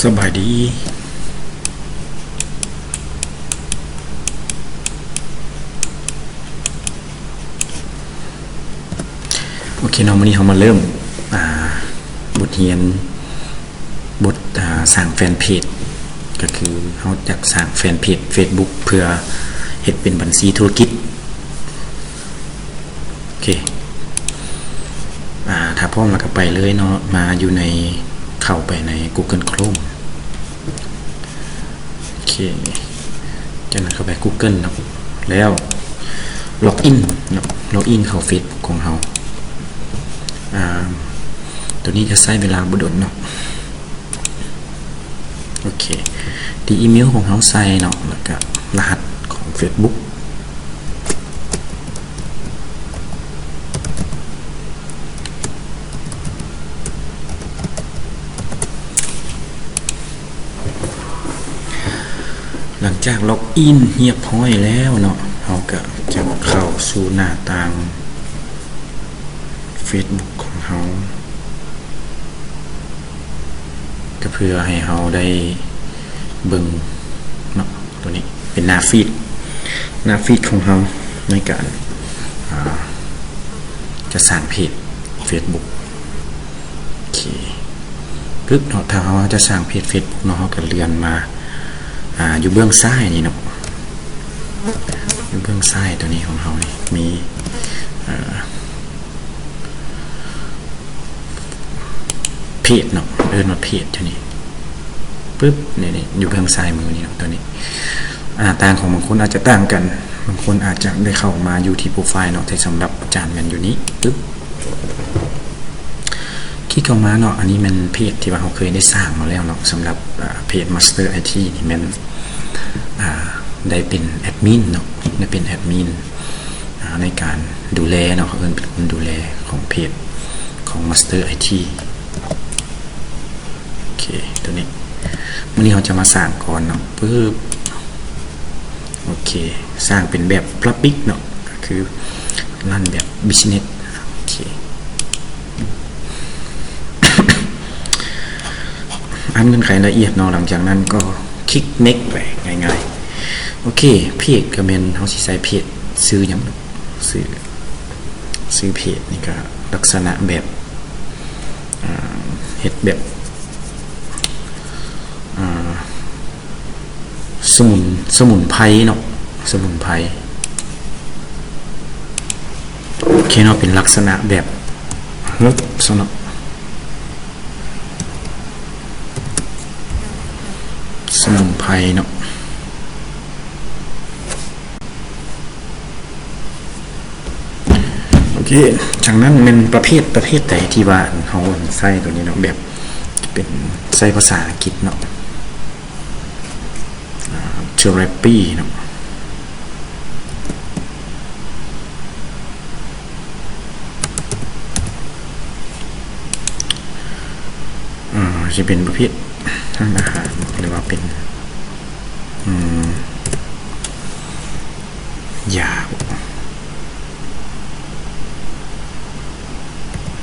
ສະບາຍດີ. ໂອເຄເນາະ, ມື້ນີ້ເຮົາມາເລີ່ມ ອ່າ ບົດຮຽນ ບົດ ອ່າ ສ້າງແຟນເພຈ ກໍຄືເຮົາຈະສ້າງແຟນເພຈເຟສບຸກ ເພື່ອເຮັດເປັນບັນຊີທຸລະກິດ. ໂອເຄ ອ່າ ຖ້າພ້ອມແລ້ວກໍໄປເລີຍເນາະ, ມາຢູ່ໃນ ເຂົ້າໄປໃນ Google Chrome. ໂອເຄ ຈາກນັ້ນເຂົ້າໄປ Google ເນາະ ແລ້ວ login ເນາະ, login ເຂົ້າເຟສບຸກຂອງເຮົາ. ອ່າ ໂຕນີ້ຈະໃຊ້ເວລາບໍ່ດົນເນາະ. ໂອເຄ ຕີອີເມວຂອງເຮົາໃສ່ເນາະ ແລ້ວກະລະຫັດຂອງເຟສບຸກ. ຫຼັງຈາກລັອກອິນຮຽບຮ້ອຍແລ້ວເນາະ, ເຮົາກະຈະເຂົ້າສູ່ໜ້າຕ່າງເຟສບຸກຂອງເຮົາ. ກໍເພື່ອໃຫ້ເຮົາໄດ້ເບິ່ງເນາະ, ໂຕນີ້ເປັນໜ້າຟີດ ໜ້າຟີດຂອງເຮົາໃນການ ອ່າ ຈະສ້າງເພຈເຟສບຸກ. ໂອເຄ ປຶບເນາະ, ຖ້າເຮົາຈະສ້າງເພຈເຟສບຸກເນາະ, ເຮົາກໍເລື່ອນມາ ອ່າ ຢູ່ເບື້ອງຊ້າຍນີ້ເນາະ, ຢູ່ເບື້ອງຊ້າຍໂຕນີ້ຂອງເຮົານີ້ມີ ອ່າ ເພຈເນາະ, ເອີ້ນວ່າເພຈໂຕນີ້ ປຶບ ນີ້ ນີ້ ຢູ່ເບື້ອງຊ້າຍມືນີ້ເນາະ. ໂຕນີ້ ໜ້າຕ່າງຂອງບາງຄົນອາດຈະຕ່າງກັນ, ບາງຄົນອາດຈະໄດ້ເຂົ້າມາຢູ່ທີ່ໂປຣໄຟລ໌ເນາະ, ແຕ່ສຳລັບອາຈານແມ່ນຢູ່ນີ້ ປຶບ ຄລິກເຂົ້າມາເນາະ. ອັນນີ້ແມ່ນເພຈທີ່ວ່າເຮົາເຄີຍໄດ້ສ້າງມາແລ້ວເນາະ, ສຳລັບ ອ່າ ເພຈ Master ໄອທີ ນີ້ແມ່ນ ອ່າ ໄດ້ເປັນແອດມິນເນາະ, ໄດ້ເປັນແອດມິນ ອ່າ ໃນການດູແລເນາະ, ເຂົາເອີ້ນເປັນຄົນດູແລຂອງເພຈຂອງ Master ໄອທີ. ໂອເຄ ໂຕນີ້ ມື້ນີ້ເຮົາຈະມາສ້າງກ່ອນເນາະ, ປຶບ ໂອເຄ ສ້າງເປັນແບບ Public ເນາະ, ກໍຄື run ແບບ Business. ໂອເຄ ອ່ານເງື່ອນໄຂລະອຽດເນາະ, ຫຼັງຈາກນັ້ນກໍຄລິກ Next ໄປ ງ່າຍໆ. ໂອເຄ ເພຈກໍແມ່ນເຮົາຊິໃສ່ເພຈຊື່ຫຍັງ, ຊື່ ຊື່ເພຈນີ້ກໍລັກສະນະແບບ ອ່າ ເຮັດແບບ ອ່າ ສະໝຸນ ສະໝຸນໄພເນາະ, ສະໝຸນໄພ. ໂອເຄເນາະ, ເປັນລັກສະນະແບບເຮີບຊະເນາະ, ສະໝຸນໄພເນາະ. ໂອເຄ ຈາກນັ້ນແມ່ນປະເພດ ປະເພດໃດທີ່ວ່າເຮົາໃຊ້ໂຕນີ້ເນາະ, ແບບເປັນໃຊ້ພາສາອັງກິດເນາະ, ອ່າ Therapy ເນາະ, ອ່າ ຊິເປັນປະເພດທານອາຫານ ຫຼືວ່າເປັນ ອືມ ຢາ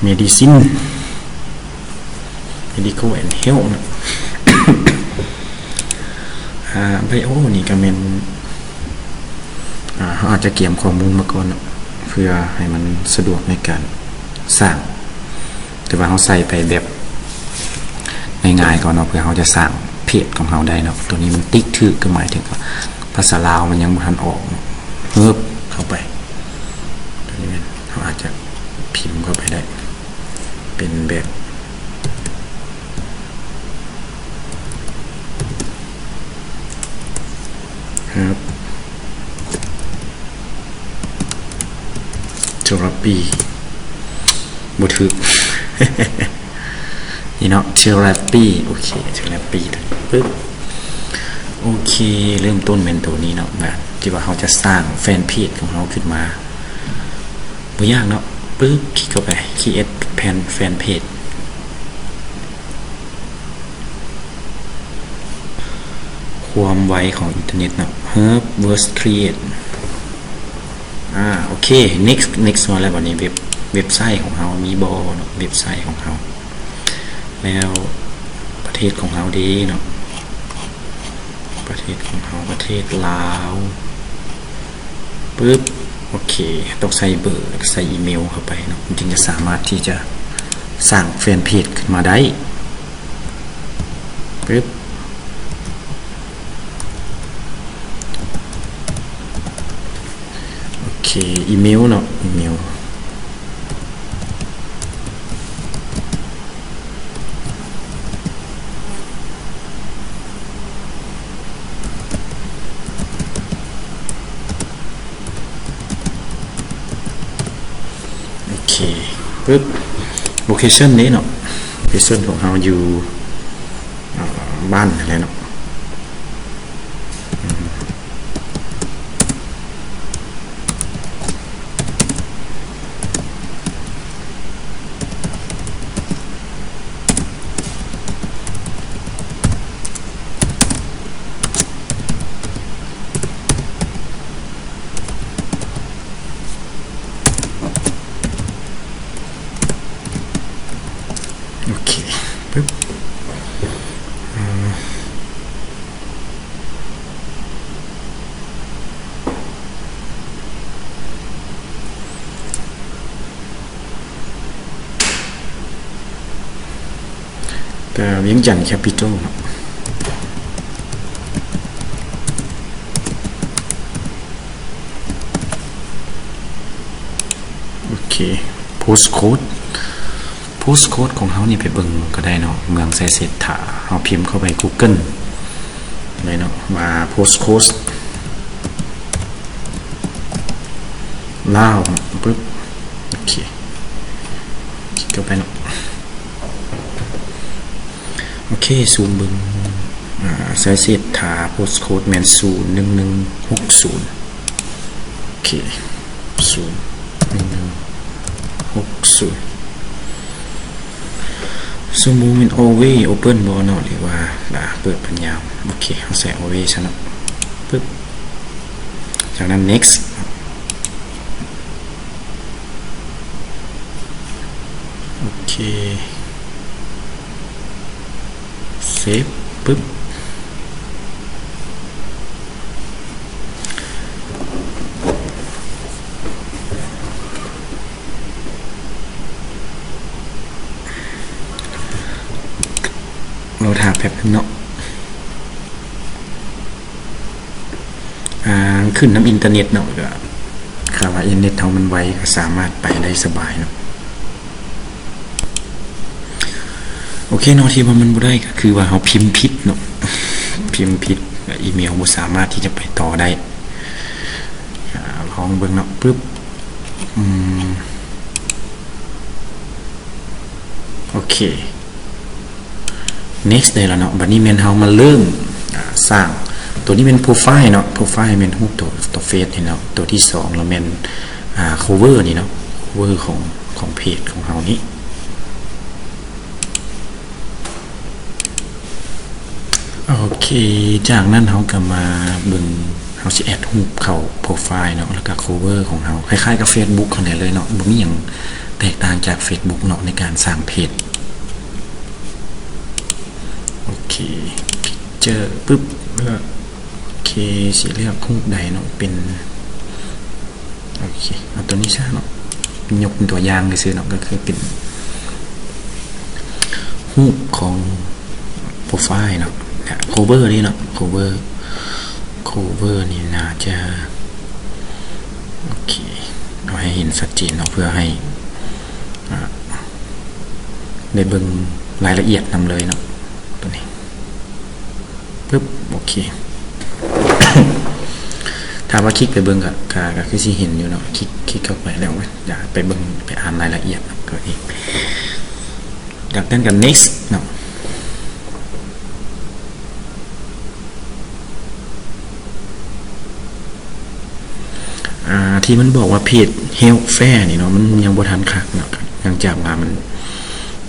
Medicine Medical and Health ນະ. ອ່າ Bio ນີ້ກໍແມ່ນ ອ່າ ເຮົາອາດຈະກຽມຂໍ້ມູນມາກ່ອນເນາະ ເພື່ອໃຫ້ມັນສະດວກໃນການສ້າງ. ແຕ່ວ່າເຮົາໃສ່ໄປແບບງ່າຍໆກ່ອນເນາະ ເພື່ອເຮົາຈະສ້າງເພຈຂອງເຮົາໄດ້ເນາະ. ໂຕນີ້ມັນຕິກຖືກ ກໍໝາຍເຖິງວ່າພາສາລາວມັນຍັງບໍ່ທັນອອກເນາະ. ເຮີບ ເຂົ້າໄປ ໂຕນີ້ແມ່ນເຮົາອາດຈະພິມເຂົ້າໄປໄດ້ ເປັນແບບ ເຮີບ Therapy ບໍ່ຖືກ ນີ້ເນາະ Therapy. ໂອເຄ Therapy ປຶບ ໂອເຄ ເລີ່ມຕົ້ນແມ່ນໂຕນີ້ເນາະ ແບບທີ່ວ່າເຮົາຈະສ້າງແຟນເພຈຂອງເຮົາຂຶ້ນມາ ບໍ່ຍາກເນາະ. ປຶບ ຄລິກເຂົ້າໄປ Create Fan Page. ຄວາມໄວຂອງອິນເຕີເນັດເນາະ Herb Words Create. ອ່າ ໂອເຄ Next Next ມາແລ້ວ. ບັດນີ້ເວັບ ເວັບໄຊຂອງເຮົາມີບໍ່ເນາະ ເວັບໄຊຂອງເຮົາ ແລ້ວປະເທ ດຂອງເຮົາເດ້ເນາະ ປະເທດຂອງເຮົາ ປະເທດລາວ ປຶບ ໂອເຄ ຕ້ອງໃສ່ເບີ ແລ້ວກໍໃສ່ອີເມວເຂົ້າໄປເນາະ ມັນຈຶ່ງຈະສາມາດທີ່ຈະສ້າງແຟນເພຈຂຶ້ນມາໄດ້ ປຶບ ໂອເຄ ອີເມວເນາະ ອີເມວ ໂອເຄ ປຶບ ໂລເຄຊັນເດ້ເນາະ ໂລເຄຊັນຂອງເຮົາຢູ່ ອ່າ ບ້ານຫັ້ນແຫຼະເນາະ ໂອເຄ ປຶບ ກະວຽງຈັນແຄປິດໂຕເນາະ ໂອເຄ ໂພສໂຄດ ໂພສໂຄດຂອງເຮົານີ້ໄປເບິ່ງກໍໄດ້ເນາະ ເມືອງໄຊເສດຖາ ເຮົາພິມເຂົ້າໄປກູເກີນໄດ້ເນາະ ວ່າໂພສໂຄດລາວ ປຶບ ໂອເຄ ຄລິກເຂົ້າໄປເນາະ ໂອເຄ ຊູມເບິ່ງ ອ່າ ໄຊເສດຖາ ໂພສໂຄດແມ່ນ ສູນໜຶ່ງໜຶ່ງຫົກສູນ ໂອເຄ ສູນໜຶ່ງໜຶ່ງຫົກສູນ ສົມມຸດແມ່ນ always open ບໍ່ເນາະ ຫຼືວ່າ ອ່າ ເປີດເປັນຍາມ ໂອເຄ ເຮົາໃສ່ always ຊະເນາະ ປຶບ ຈາກນັ້ນ next ໂອເຄ ເຊບ ປຶບ ລໍຖ້າແປັບໜຶ່ງເນາະ. ອ່າ ຂຶ້ນນຳອິນເຕີເນັດເນາະ ກໍຖ້າວ່າອິນເຕີເນັດເຮົາມັນໄວ ກໍສາມາດໄປໄດ້ສະບາຍເນາະ. ໂອເຄເນາະ ທີ່ວ່າມັນບໍ່ໄດ້ກໍຄືວ່າເຮົາພິມຜິດເນາະ ພິມຜິດ ອີເມວບໍ່ສາມາດທີ່ຈະໄປຕໍ່ໄດ້. ອ່າ ລອງເບິ່ງເນາະ ປຶບ ອືມ ໂອເຄ next ໄດ້ແລ້ວເນາະ. ບັດນີ້ແມ່ນເຮົາມາເລີ່ມ ອ່າ ສ້າງ ຕົວນີ້ແມ່ນໂປຣໄຟລ໌ເນາະ ໂປຣໄຟລ໌ແມ່ນຮູບຕົວ ຕົວເຟສນີ້ເນາະ. ຕົວທີສອງລະແມ່ນ ອ່າ ໂຄເວີນີ້ເນາະ ໂຄເວີຂອງ ຂອງເພຈຂອງເຮົານີ້. ໂອເຄ ຈາກນັ້ນເຮົາກໍມາເບິ່ງ ເຮົາຊິແອັດຮູບເຂົ້າໂປຣໄຟລ໌ເນາະ ແລ້ວກໍໂຄເວີຂອງເຮົາ ຄ້າຍໆກັບເຟສບຸກຫັ້ນແຫຼະເລີຍເນາະ ບໍ່ມີຫຍັງແຕກຕ່າງຈາກເຟສບຸກເນາະ ໃນການສ້າງເພຈ. ໂອເຄ ພິກເຈີ ປຶບ ເລືອກ ໂອເຄ ຊິເລືອກຮູບໃດເນາະ ເປັນ ໂອເຄ ເອົາຕົວນີ້ຊະເນາະ ຍົກເປັນຕົວຢ່າງຊື່ໆເນາະ ກໍຄືເປັນຮູບຂອງໂປຣໄຟລ໌ເນາະ ແລະ ໂຄເວີນີ້ເນາະ ໂຄເວີ ໂຄເວີນີ້ໜ້າຈະ ໂອເຄ ເອົາໃຫ້ເຫັນຊັດເຈນເນາະ ເພື່ອໃຫ້ ອ່າ ໄດ້ເບິ່ງລາຍລະອຽດນຳເລີຍເນາະ ຕົວນີ້. ປຶບ ໂອເຄ ຖ້າວ່າຄລິກໄປເບິ່ງກໍ ກໍ ກໍຄືຊິເຫັນຢູ່ເນາະ ຄລິກ ຄລິກເຂົ້າໄປແລ້ວ ຢາກໄປເບິ່ງ ໄປອ່ານລາຍລະອຽດກໍເອງ. ຈາກນັ້ນກໍ next ເນາະ. ອ່າ ທີ່ມັນບອກວ່າເພຈ Health Fair ນີ້ເນາະ ມັນຍັງບໍ່ທັນຄັກເນາະ ເນື່ອງຈາກວ່າມັນ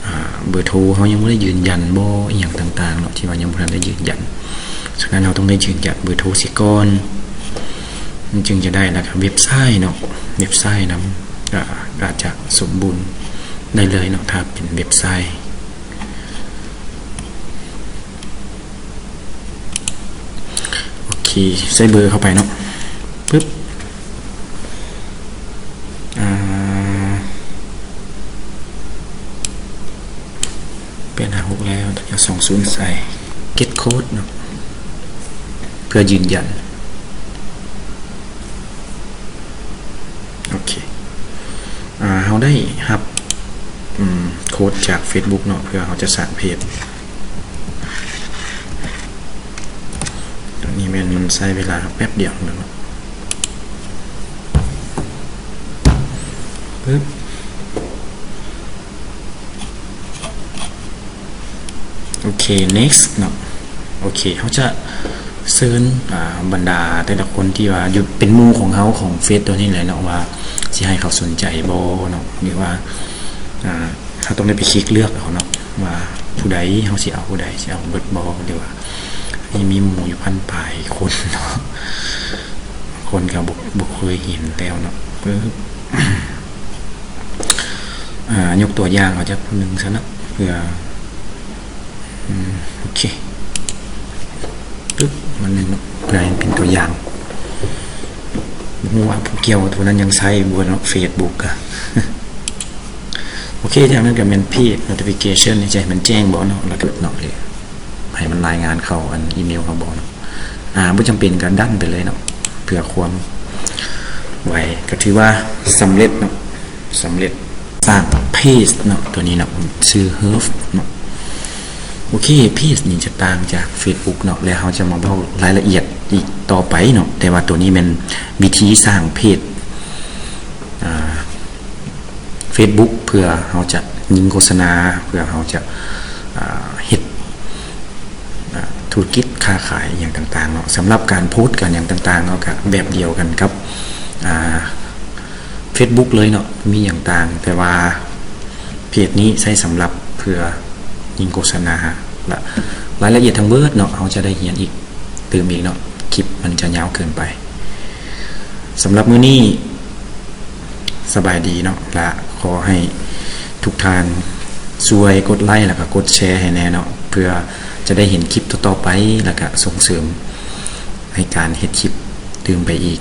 ອ່າ ເບີໂທເຮົາຍັງບໍ່ໄດ້ຢືນຢັນບໍ່ ອີ່ຫຍັງຕ່າງໆເນາະ ທີ່ວ່າຍັງບໍ່ທັນໄດ້ຢືນຢັນ. ສະນັ້ນເຮົາຕ້ອງໄດ້ຢືນຢັນເບີໂທເສຍກ່ອນ ມັນຈຶ່ງຈະໄດ້. ແລ້ວກໍເວັບໄຊເນາະ ເວັບໄຊນຳ ກໍອາດຈະສົມບູນໄດ້ເລີຍເນາະ ຖ້າເປັນເວັບໄຊ. ທີ່ໃສ່ເບີເຂົ້າໄປເນາະ ປຶບ ອ່າ ແປດຫ້າຫົກ ແລ້ວ ສອງສູນ ໃສ່ ເກັດໂຄດເນາະ ເພື່ອຢືນຢັນ. ໂອເຄ ອ່າ ເຮົາໄດ້ຮັບ ອືມ ໂຄດຈາກເຟສບຸກເນາະ ເພື່ອເຮົາຈະສ້າງເພຈ. ຕົວນີ້ແມ່ນມັນໃຊ້ເວລາແປັບດຽວເນາະ ປຶບ. ໂອເຄ next ເນາະ ໂອເຄ ເຮົາຈະເຊີນ ອ່າ ບັນດາແຕ່ລະຄົນທີ່ວ່າຢູ່ເປັນໝູ່ຂອງເຮົາ ຂອງເຟສຕົວນີ້ແຫຼະເນາະ ວ່າຊິໃຫ້ເຂົາສົນໃຈບໍ່ເນາະ ຫຼືວ່າ ອ່າ ເຮົາຕ້ອງໄດ້ໄປຄລິກເລືອກເອົາເນາະ ວ່າຜູ້ໃດ ເຮົາຊິເອົາຜູ້ໃດ ຊິເອົາເບິດບໍ່ ຫຼືວ່າ ນີ້ມີໝູ່ຢູ່ພັນປາຍຄົນເນາະ ຄົນກໍບໍ່ ບໍ່ເຄີຍເຫັນແລ້ວເນາະ ປຶບ. ອ່າ ຍົກຕົວຢ່າງເອົາຈັກຜູ້ໜຶ່ງຊະເນາະ ເພື່ອ ອືມ ໂອເຄ ປຶບ ມາໜຶ່ງເນາະ ເພື່ອໃຫ້ເປັນຕົວຢ່າງ ບໍ່ຮູ້ວ່າຜູ້ກ່ຽວຜູ້ນັ້ນຍັງໃຊ້ບໍ່ເນາະ ເຟສບຸກ. ໂອເຄ ຈາກນັ້ນກໍແມ່ນເພຈ notification ນີ້ ຈະໃຫ້ມັນແຈ້ງບໍ່ເນາະ ແລ້ວກໍເນາະ ໃຫ້ມັນລາຍງານເຂົ້າອັນອີເມວເຮົາບໍ່ເນາະ. ອ່າ ບໍ່ຈຳເປັນກໍ done ໄປເລີຍເນາະ ເພື່ອຄວາມໄວ ກໍຖືວ່າສຳເລັດເນາະ ສຳເລັດສ້າງເພຈເນາະ ຕົວນີ້ເນາະ ຊື່ Hearth ເນາະ. ໂອເຄ ເພຈນີ້ຈະຕ່າງຈາກເຟສບຸກເນາະ ແລ້ວເຮົາຈະມາເວົ້າລາຍລະອຽດອີກຕໍ່ໄປເນາະ ແຕ່ວ່າຕົວນີ້ແມ່ນວິທີສ້າງເພຈ ອ່າ ເຟສບຸກ ເພື່ອເຮົາຈະຍິງໂຄສະນາ ເພື່ອເຮົາຈະ ອ່າ ເຮັດ ອ່າ ທຸລະກິດຄ້າຂາຍຫຍັງຕ່າງໆເນາະ. ສຳລັບການໂພສການຫຍັງຕ່າງໆເນາະ ກໍແບບດຽວກັນກັບ ອ່າ ເຟສບຸກເລີຍເນາະ ມີຫຍັງຕ່າງ ແຕ່ວ່າເພຈນີ້ໃຊ້ສຳລັບເພື່ອຍິງໂຄສະນາ ແລະ ລາຍລະອຽດທັງເບິດເນາະ ເຮົາຈະໄດ້ຮຽນອີກຕື່ມອີກເນາະ ຄລິບມັນຈະຍາວເກີນໄປ. ສຳລັບມື້ນີ້ ສະບາຍດີເນາະ ແລະ ຂໍໃຫ້ທຸກທ່ານຊ່ວຍກົດໄລ ແລ້ວກໍກົດແຊໃຫ້ແດ່ເນາະ ເພື່ອຈະໄດ້ເຫັນຄລິບຕໍ່ໆໄປ ແລ້ວກໍສົ່ງເສີມໃຫ້ການເຮັດຄລິບຕື່ມໄປອີກ.